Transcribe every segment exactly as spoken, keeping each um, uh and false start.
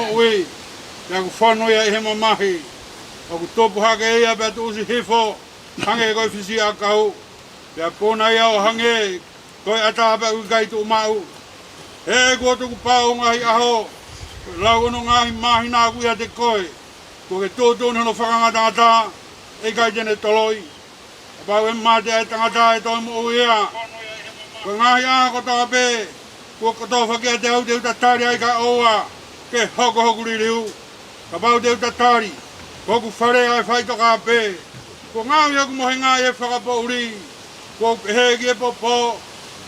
moʻui, pea ʻoku fonu ia ʻi he mamahi. ʻOku tupu hake ia pea tuʻusi hifo, hangē ko e fisiʻi ʻakau, pea puna ia ʻo hangē ko e ʻatā pea ʻoku ʻikai tuʻu maʻu. He kuo tukupā ho ngaahi ʻaho, ko e lau hono ngaahi māhina ʻoku ʻiate koe. Kuo ke tuʻutuʻuni hono fakangatangata, ʻe ʻikai te ne toloi. Kapau ʻe mate ʻa e tangata, ʻe toe moʻui ia. Ko e ngaahi ʻaho kotoa pē kuo kotofa kiate au te u tatali ai, kae ʻoua ke hoko hoku liliu. Kapau te u tatali, ko hoku fale ʻa e faʻitoka pē. Kuo ngaohi hoku mohenga ʻi he fakapoʻuli. Kuo u pehē ki he popo,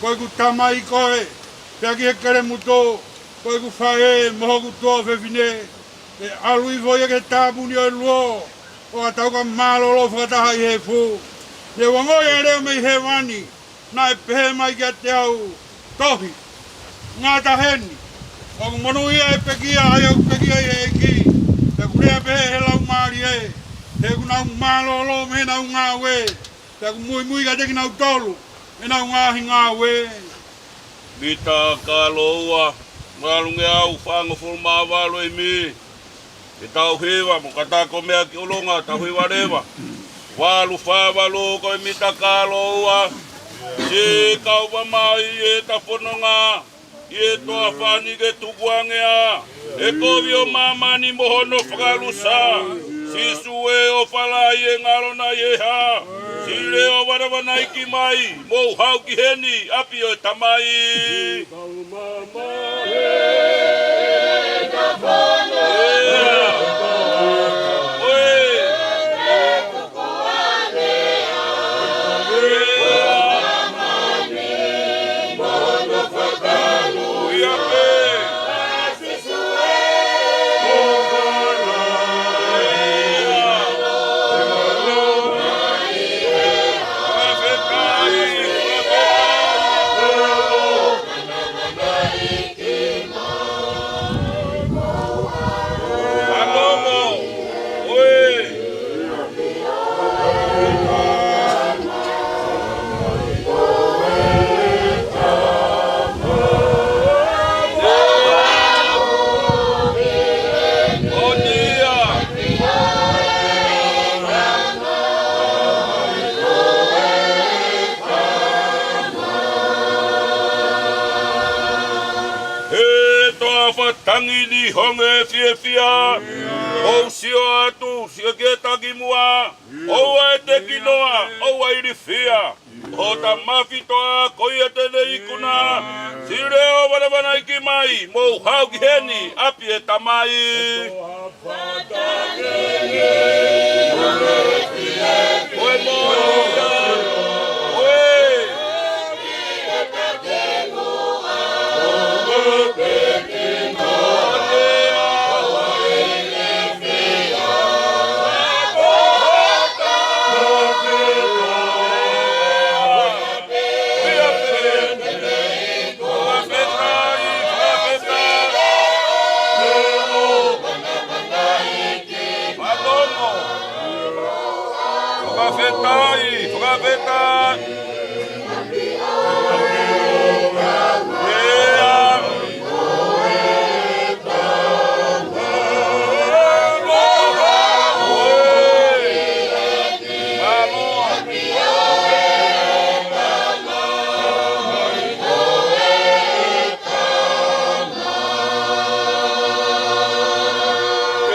ko ʻeku tamai koe, pea ki he kelemuto, ko ʻeku faʻē mo hoku tuofefine. ʻE ʻalu hifo ia ki he tāpuni ʻo e luo, ʻo ka tau ka mālōlō fakataha ʻi he efu. Ne u ongoʻi ʻa e leʻo mei hēvani, naʻe pehē mai kiate au, Tohi, ngata heni, ʻoku monūʻia ʻa e pekia ʻa ia ʻoku pekia ʻi he ʻEiki. Pea ʻoku lea pehē ʻe he Laumālie, he ʻoku nau mālōlō mei heʻenau ngāue, pea ʻoku muimui kiate kinautolu ʻenau ngaahi ngāue. Mita kālōua, malunge au fāngofulu mā valu ʻi mī. Ke tau hiva mo kata ko e meʻa ki ʻolunga, tau hiva leva. Valu fā valu, ko e mita kālōua. Siʻi kau mamahi ʻi heʻeta fononga, ʻi he toafa ni ke tukuange ā. ʻE kovi ʻo māmani mo hono fakaʻalusa. Sīsū ē, ʻofa lahi ʻe ngalo nai ʻi he hā? Siʻi leʻo vanavanaiki mai, mou haʻu ki heni, ʻapi ʻo e Tamai. He toafa tangi ni honge fiefia, ʻoku sio atu, sio ki he takimuʻa, ʻoua ʻe tekinoa, ʻoua ʻe ilifia. Hota mafitoa ko ia te ne ikuna. Siʻi leʻo vanavanaiki mai, mou haʻu ki heni, ʻapi ʻe Tamai. Fakafetaʻi, fakafetaʻi.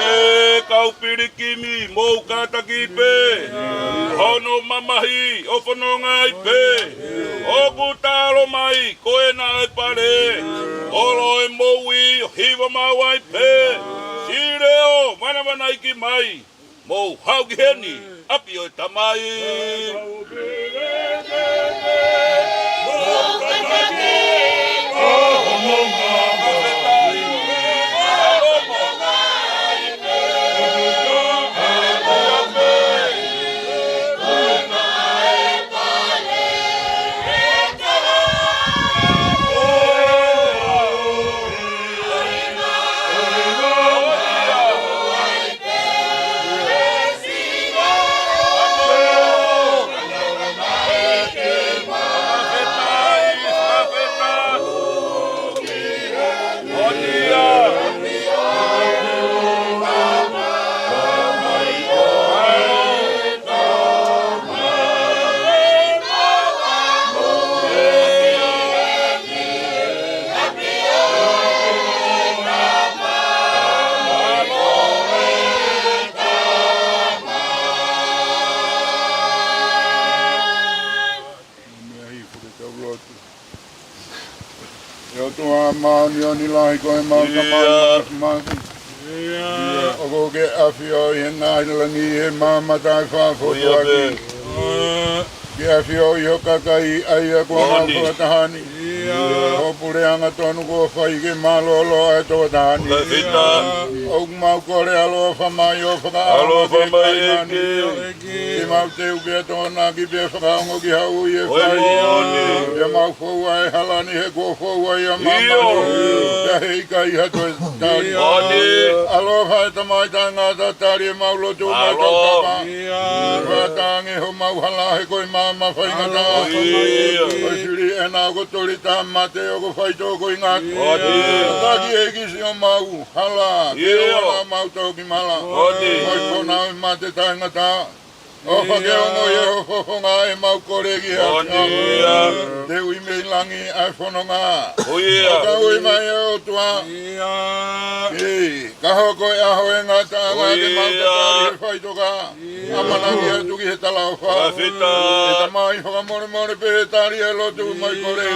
ʻE kau pilikimi, mou kātaki pē. Hono mamahi ʻo fononga ai pē. ʻOku talo mai ko ena ʻa e pale. ʻOlo ʻo e moʻui ʻo hiva maʻu ai pē. Siʻi leʻo vanavanaiki mai, mou haʻu ki heni, ʻapi ʻo e Tamai. Māʻoniʻoni lahi ko e mau Tamai māfimafi. ʻOku ke ʻafioʻi he ngaahi langi ʻi he maama taʻefaʻafotuaki. Ke ʻafioʻi ho kakai ʻa ia kuo mau fakataha ni. Ho puleʻanga tonu kuo fai ke mālōlō ʻa e tokotaha ni. ʻOku mau kole ʻaloʻofa mai ʻo fakaʻaonga ki he kāinga ni. Ke mau teu pea tokonaki pea fakaongo ki haʻo ui e fai. Pea mau foua e hala ni he kuo foua ia māmani. Pea he ʻikai ha toe tali. ʻAloʻofa ʻe Tamai taʻengata, tali ʻemau lotu mo e tau kapa. Fakatanga ange homau hala he ko e maama faingataʻa. Ko e fili ʻena ʻoku toli tāmate ʻoku faitō ko e ngata. Taki ʻEiki siʻomau hala ke ʻoua naʻa mau toki mala. Mo e konau ʻo e mate taʻengata. ʻOfa ke ongoʻi ʻe ho fofonga ʻemau kole ki he ʻAfiona. Teuʻi mei langi ʻa e fononga. Fakauʻi mai ʻe ʻOtua. Ka hoko e ʻaho ʻe ngataʻanga ke mau tatali he faʻitoka. ʻAmanaki atu ki he talaʻofa. ʻE Tamai, fakamolemole pē he tali e lotu mo e kole.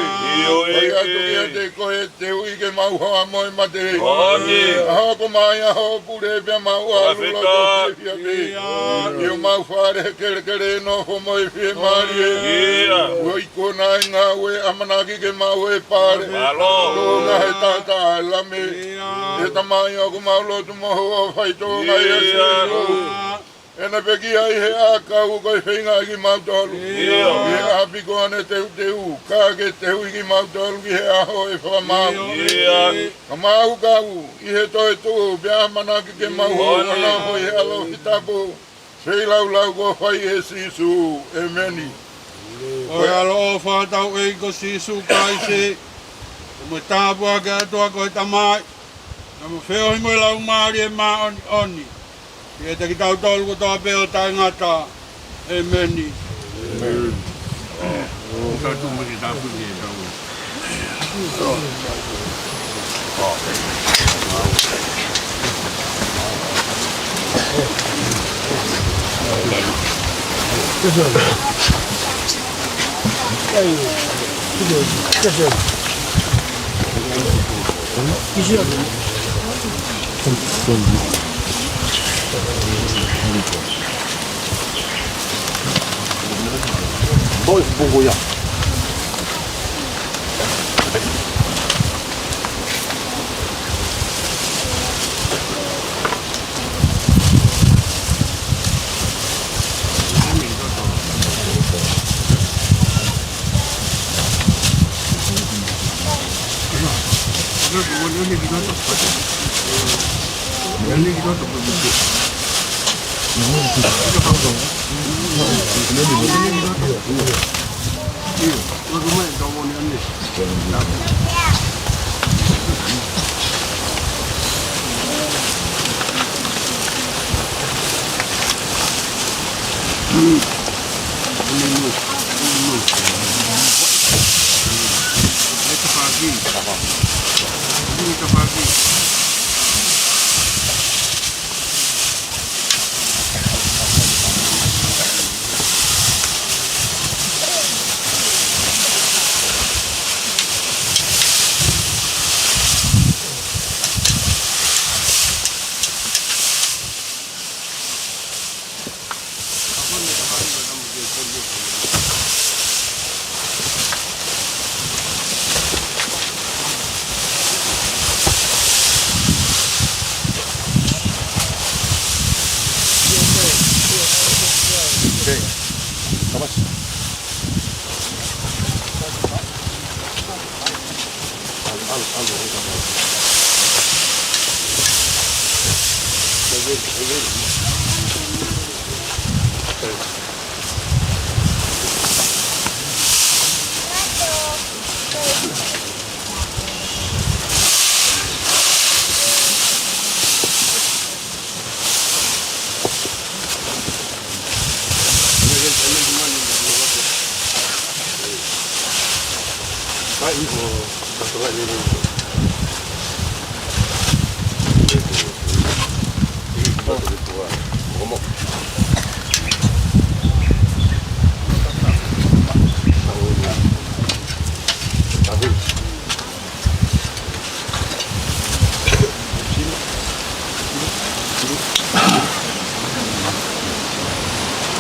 ʻOi atu kiate koe, teuʻi ke mau hoa mo e mate. Ka hoko mai ʻa hoʻo pule pea mau ʻalu loto fiefia pē ʻi homau fale he kelekele ʻe nofo mo e fiemālie. ʻOi, ko e ngāue ʻamanaki ke maʻu e pale. Tōnga he taʻataʻa e Lami. ʻE Tamai, ʻoku mau lotu mo hū ʻo faitōnga ʻia Sīsū. ʻEna pekia ʻi he ʻakau ko e feinga ʻi kimautolu. ʻI he ʻapi ko ʻene teuteu, ka ke teuʻi kimautolu ki he ʻaho ʻe fakamaau. Ka mau kau ʻi he toetuʻu, pea ʻamanaki ke mau hū ʻo nofo ʻi he ʻaloʻofa tapu. Feilaulau kuo fai ʻe Sīsū. ʻEmeni. Ko e ʻaloʻofa ʻa hotau ʻEiki ko Sīsū Kalaisi, mo e tāpuaki ʻa e ʻOtua ko e Tamai, pea mo e feohi mo e Laumālie Māʻoniʻoni, ʻiate kitautolu kotoa pē ʻo taʻengata. ʻEmeni.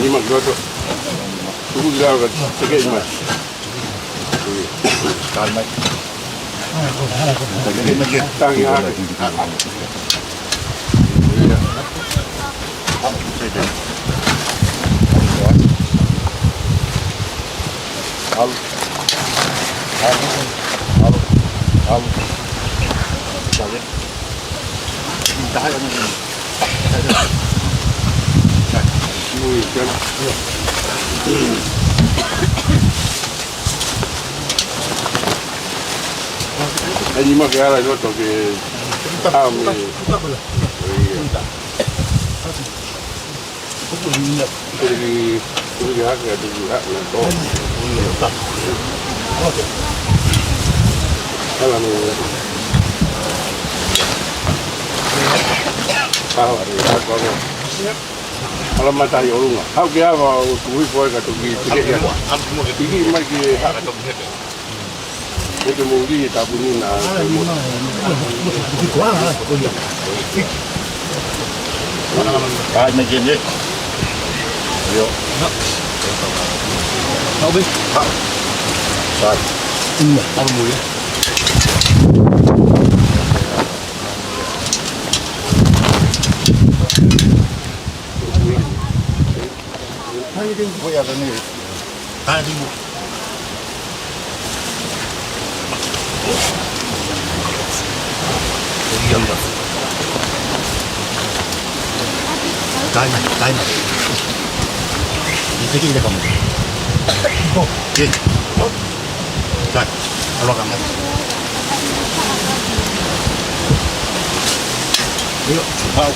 Lima ki loto. Tuku ki lalo ka tekeʻi mai. Kai mai. Tangi hake. Alu. Alu. Alu. Alu. Taha ia. Ui, kan. Ai, ni ma ke ala i loto ke ame. Ia. Kupu ni, kupu ni hake atu ki hake na to. Ala ni. Ala ni, ala ni. Ala mata i olunga. Hau ke ava o tui koe ka toki tike ia. Iki mai ki ha. Ko te mou ki tāpuni na. Ai, me kene. Io. Sai. Ina. Amu ia. Hai, ringu. Hai, ringu. Taina, taina. Ni te ki le kamu. Oh, ye. Tai. Alo kamu. Io, pau.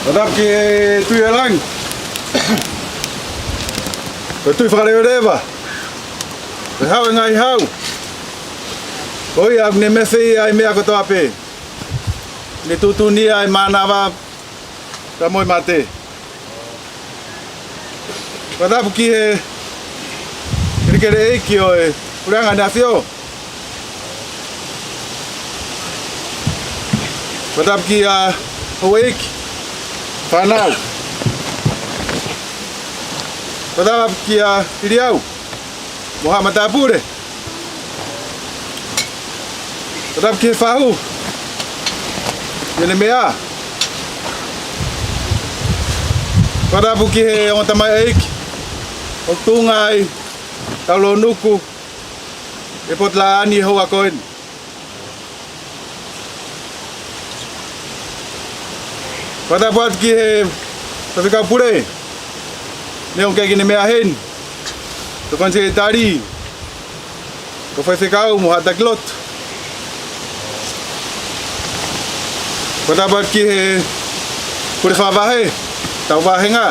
Fakatapu ki he Tuʻi ʻo Langi. Ko e Tuʻi fakaleveleva. Ko e Hau ʻo e ngaahi hau. Ko ia ʻoku ne mafeia ʻa e meʻa kotoa pē. Ne tuʻutuʻuni ʻa e mānava pea mo e mate. Fakatapu ki he kelekele ʻeiki ʻo e Puleʻanga ʻAneafiʻo. Fakatapu kia Houʻeiki, fānau. Fakatapu kia Filiau mo haʻa matāpule. Fakatapu ki he fahu, ʻi heʻene meʻa. Fakatapu ki he ongo tamaioʻeiki ʻoku tuʻunga ai, Taulōnuku, ʻi he potu laʻā ni ʻi he houa ko eni. Fakatapu atu ki he faifekau pule, neongo ʻoku ʻikai ke ne meʻa heni, ko e Konisitalitali, ko e faifekau mo haʻa taki lotu. Fakatapu atu ki he pule fakavahe, tau vāhenga,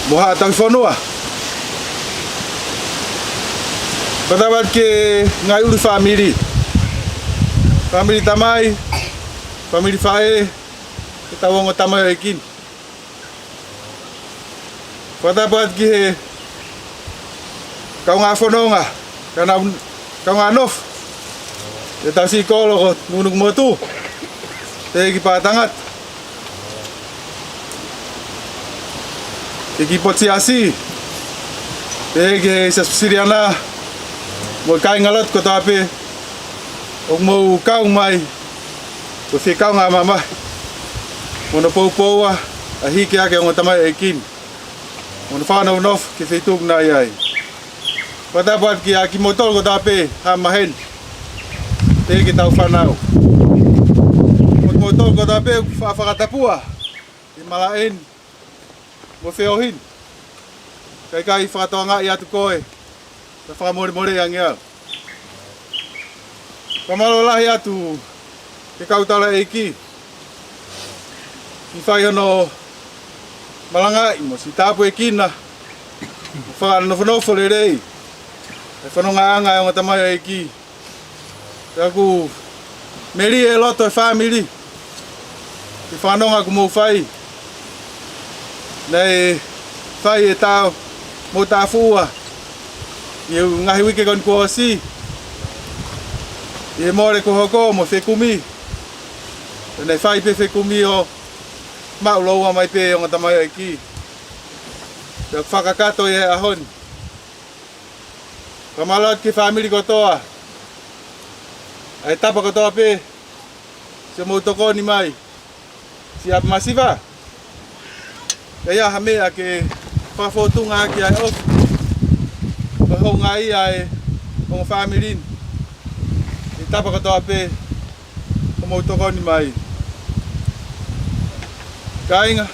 mo haʻa tauhi fonua. Fakatapu atu ki he ngaahi ʻulu fāmili. Fāmili tamai, fāmili faʻē, ke tau ongo tamaioʻeiki ni. Fakatapu atu ki he kaungā fononga, kaungā, kaungā nofo ʻetau siʻi kolo ko Nukunuku Motu, pehē ki Pātangata, pehē ki Potu Siasi, pehē ki he Siasi Uēsiliana, mo e kāingalotu kotoa pē ʻoku mou kau mai, ko e fie kaungā mamahi mo hono poupouʻi ʻa e hiki hake ʻo e ongo tamaioʻeiki ni, mo hono fakanofonofo ki he feituʻu naʻe ʻi ai. Fakatapu atu kiate kimoutolu kotoa pē, haʻa maheni, pehē ki heʻetau fānau, mo kimoutolu kotoa pē ʻoku faʻa fakatapua ʻi he malaʻe ni mo e feohi ni. Kae ʻikai fakatokangaʻi atu koe, ka fakamolemoleʻi ange au. Fakamālō lahi atu ki he kau taulaʻeiki, kuo fai hono malangaʻi mo siʻi tāpuekina mo fakanofonofo lelei e fonongaʻanga ʻa e ongo tamaioʻeiki. Pea ʻoku melie e loto e fāmili ki he fononga kuo mou fai. Naʻe fai e tau mo tafuʻua ʻi he ngaahi uike ko eni kuo ʻosi, ʻi he mole kuo hoko mo e fekumi. Pea naʻe fai pē fekumi ʻo maʻu lōua mai pē e ongo tamaioʻeiki. Pea fakakakato ia he ʻaho ni. Fakamālō atu ki he fāmili kotoa, ʻa e tapa kotoa pē siʻomou tokoni mai siʻi ʻapi masiva. ʻIkai ha meʻa ke fakafōtunga ʻaki ʻa e ʻofa mo e houngaʻia ʻa e ongo fāmili ni, ʻi he tapa kotoa pē ʻoku mou tokoni mai. Kāinga,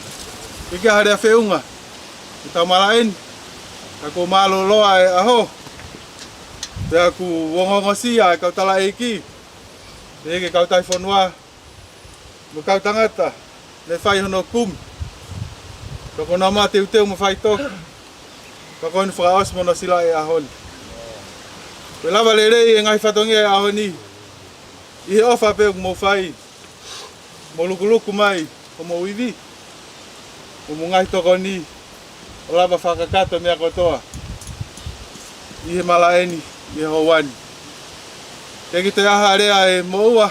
ʻikai ha lea feʻunga ki heʻetau malaʻe ni, ka kuo mālōlō ʻa e ʻaho, pea kuo ongoongosia e kau taulaʻeiki, pehē ki he kau taifonua mo e kau tangata naʻe fai hono kumi. Pea ko hono mateuteu mo faitoka, pea ko eni fakaʻosi mo hono silaʻi e ʻaho ni. Pea lava lelei e ngaahi fatongia e ʻaho ni ʻi he ʻofa pē ʻoku mou fai mo lukuluku mai homou ivi mo hoʻomou ngaahi tokoni, ʻo lava fakakakato e meʻa kotoa ʻi he malaʻe ni ʻi he houa ni. ʻIkai ke toe ʻi ai ha lea ʻe moʻua,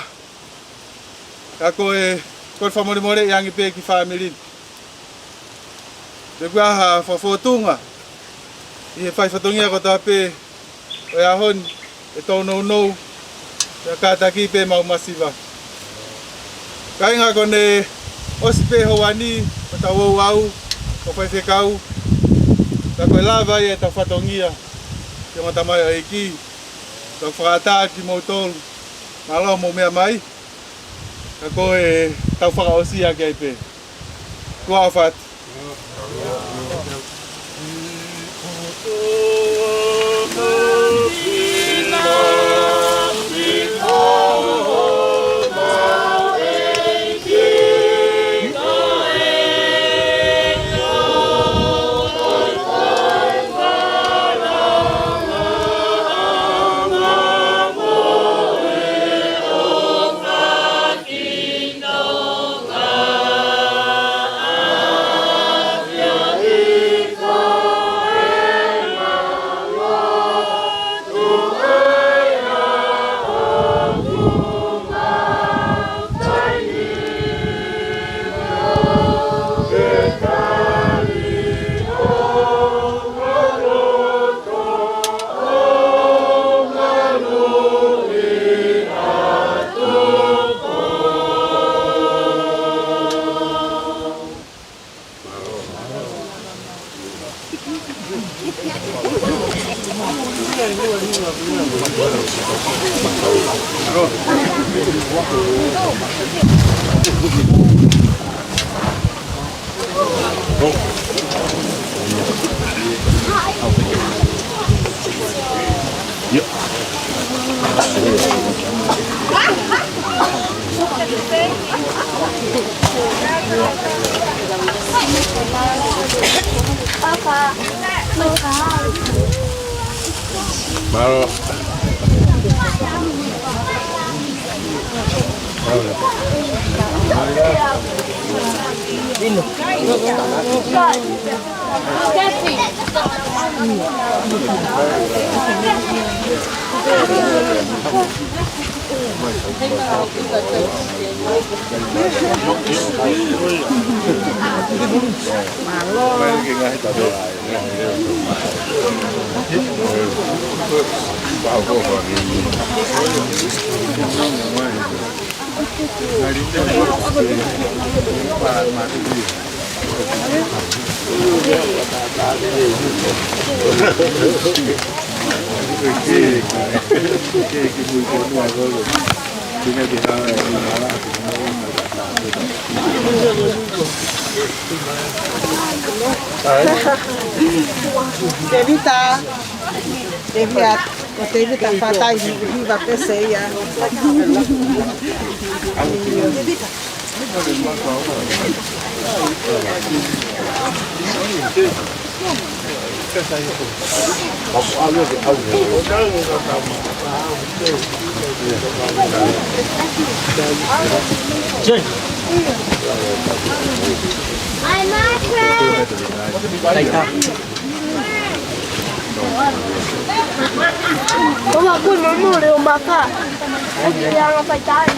ka ko e kole fakamolemoleʻi ange pē ki he fāmili ni. Pea ʻoku ʻi ai ha fakafōtunga ʻi he fai fatongia kotoa pē ʻo e ʻaho ni, ʻe tōnounou, pea kātaki pē maʻu masiva. Kāinga, ko ʻene ʻosi pē houa ni, ko ʻetau ouau ʻo faifekau, ka ko e lava ia ʻetau fatongia ki he ongo tamaioʻeiki. Tau fakaʻatā kimoutolu, mālō hoʻomou meʻa mai, ka ko ʻetau fakaʻosi ʻaki ai pē. Tuʻa ʻofa atu. Mālō. Tēvita. Tēvita. Ko Tēvita Fatai, hiva pē ia. Ko e kui mumuli ʻo Maka. ʻAi ke anga fai tai.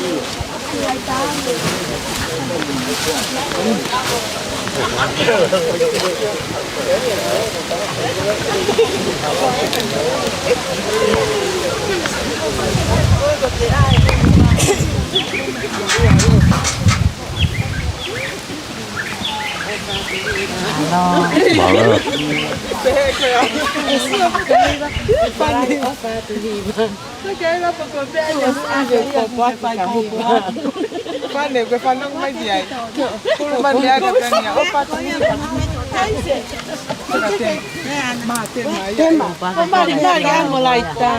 Mālō. Fane, ko e fānau mai ki ai. Kulu mai mea ka peni ia, ʻofa atu hiva. Tena te. Mā, tena ia. Tena. Ko mali, mali, amo lai tā.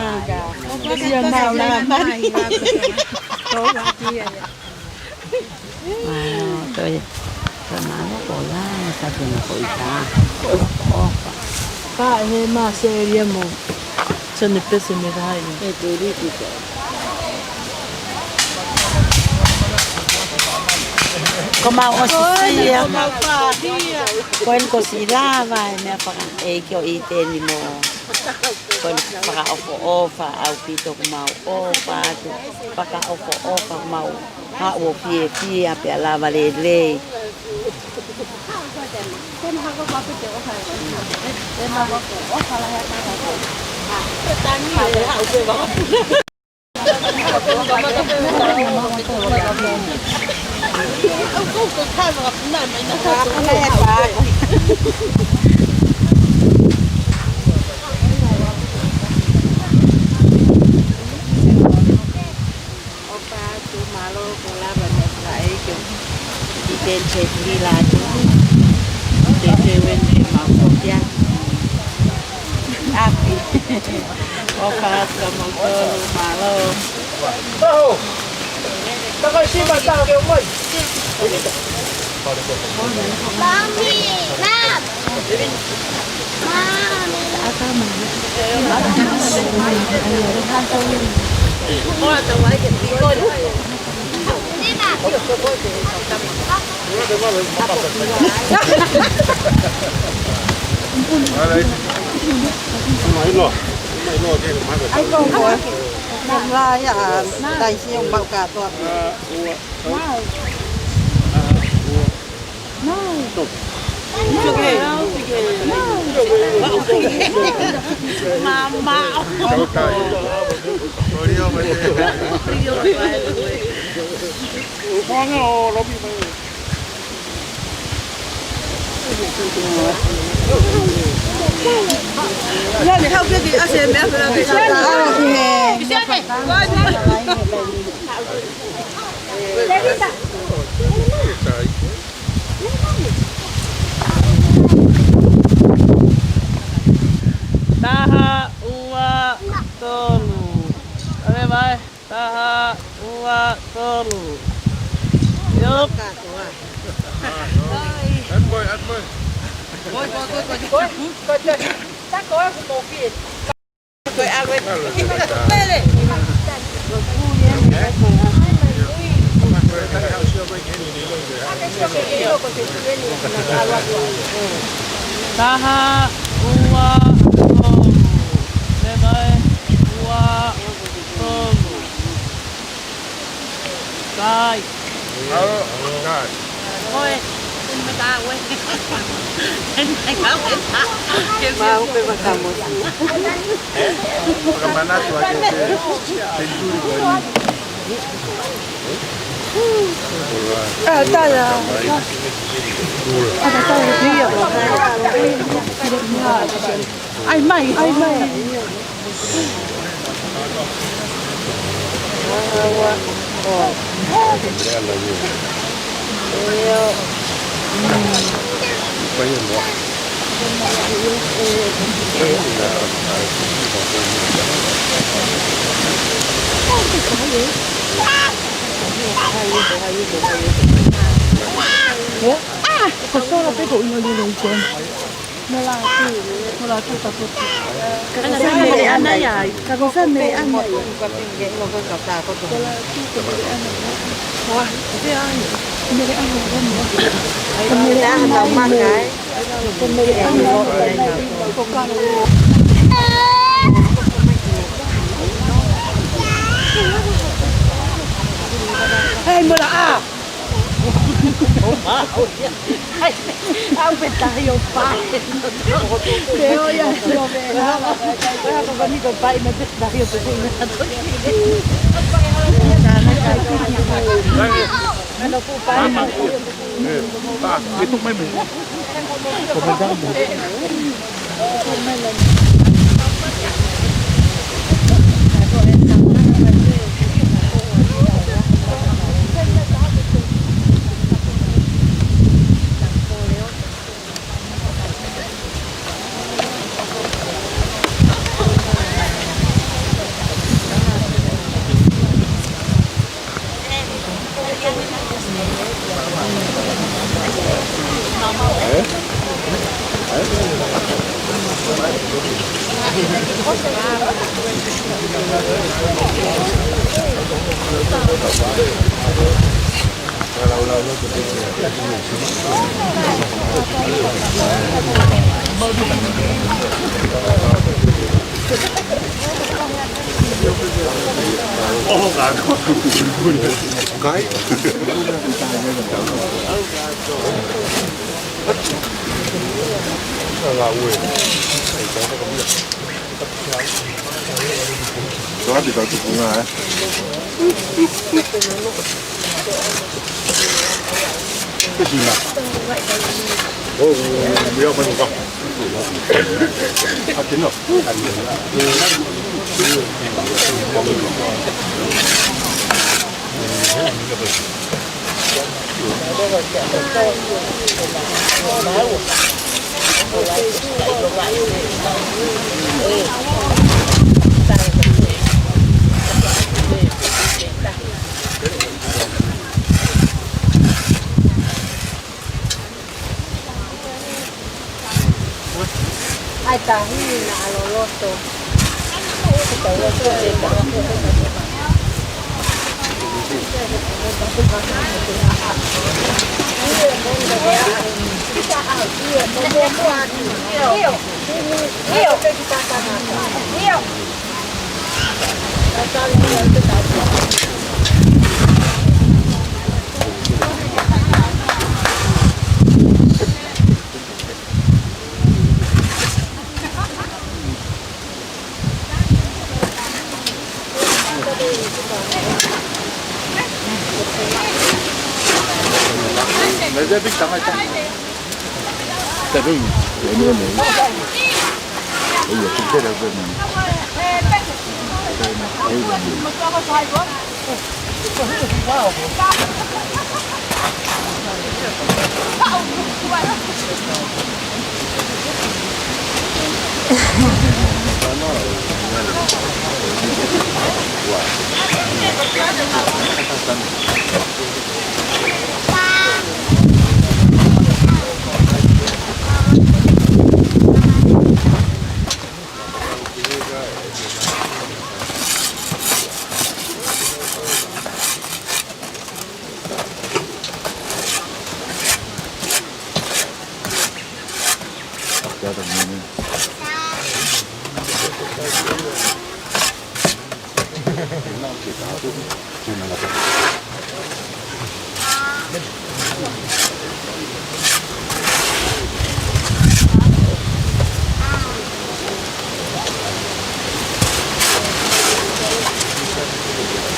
Ia, mā, mā, mali. Mālō, toe. Ka mālō ko la, sa te na ko ita. ʻOfa. Ka he mā se lia mo. Sa ne pese me rai. E te riki ka. Ko mau ʻosi sia. Ko eni ko Silava, e meʻa faka-, ʻEiki ʻo ʻĪteni mo. Ko eni fakaʻofoʻofa, ʻaupito ko mau ʻofa atu. Fakaʻofoʻofa ko mau. Haʻu ʻo fiefia pea lava lelei. ʻOfa atu, mālō ko lava mo ka ʻEiki. ʻI te te pili la tu. Te te wen te mau kokia. ʻApi. ʻOfa atu ka mau tolu, mālō. Taho. Takai sima taho ke o mai. Mami, Mami. Ai, ko, ko. Nā, nā, ia, tai si o mau kātoa. Mama. Taha, ua, tolu. Ave mai. Taha, ua, tolu. Yep. Atu mai, atu mai. Koi, koi, koi, koi. Koi, koi, koi. Tako aku mau pie. Taha, ua, tolu. Leva ē, ua, tolu. Kai. Alo, kai. Koe, un me tawe. Mau pe matamosi. Ka manatu ake te, te tuli ko ni. Ah, tala. Ah, tala, ia. Ai mai, ai mai. Ah, ko sola pe ko ʻino lilo i kona. Mela tu, mela tu ka putu. Ana sa mele ana ia ai. Ka ko sa mele ana ia. Mele ana ia. Mele ana ia. Ko mele ana ia. Hei, mela a. Ai, au pe tahi o pae. Te o ia, te o me hala. Ko e hā ko eni ko e pae na te tahi o te kui na to. Ano ku pae. Ē, tā, ē, tuʻu mai mei. Ko mai tā mei. Soa te tau tuku ngā, ē. Pēsina. Oh, ia manu ka. Ake no. Ai tahi na ʻa loloto.